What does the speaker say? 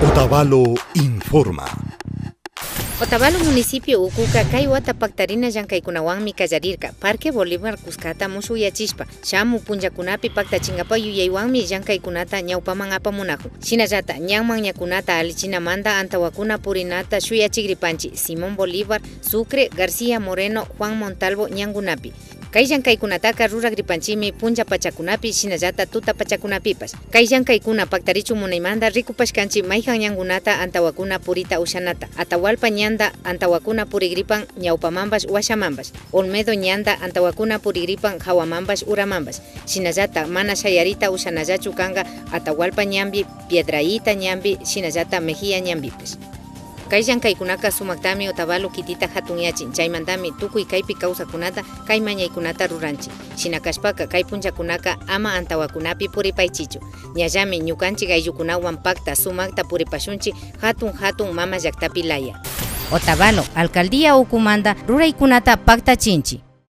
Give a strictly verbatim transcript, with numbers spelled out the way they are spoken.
Otavalo informa. Otavalo municipio ukuka kay wata paktarina llankaykunawanmi kallarirka, Parque Bolívar kuskata mushukyachishpa, shamu punllakunapi paktachinkapak yuyaywanmi llankaykunata ñawpaman apamunakun. Shinallata ñan manñakunata allichinamanta antawakuna purinata shuyachigripanchi Simón Bolívar, Sucre, García Moreno, Juan Montalvo ñankunapi. Kay llankaykunataka ruragripanchimi punlla pachakunapi shinallata tuta pachakunapipash. Kay llankaykuna paktarichun munaymanta rikupashkanchi mayjan ñankunata antawakuna purita ushanata. Atahualpa ñanta antawakuna purigripan ñawpamanpash washamanpash. Olmedo ñanta antawakuna purigripan jawamanpash uramanpash. Shinallata mana shayarita ushanallachu kanka Atahualpa ñanpi, Piedrahita ñanpi, shinallata Mejía ñanpipash. Kay llankaykunaka sumaktami Otavalo kitita jatunyachin, chaymantami tukuy kaypi kawsakkunata kay mañaykunata ruranchi. Shina kashpaka kay punllakunaka ama antawakunapi puripaychichu. Ñallami ñukanchik ayllukunawan pakta sumakta puripashunchi jatun jatun mama llaktapi laya. Otavalo alcaldía ukumanta ruraykunata paktachinchi.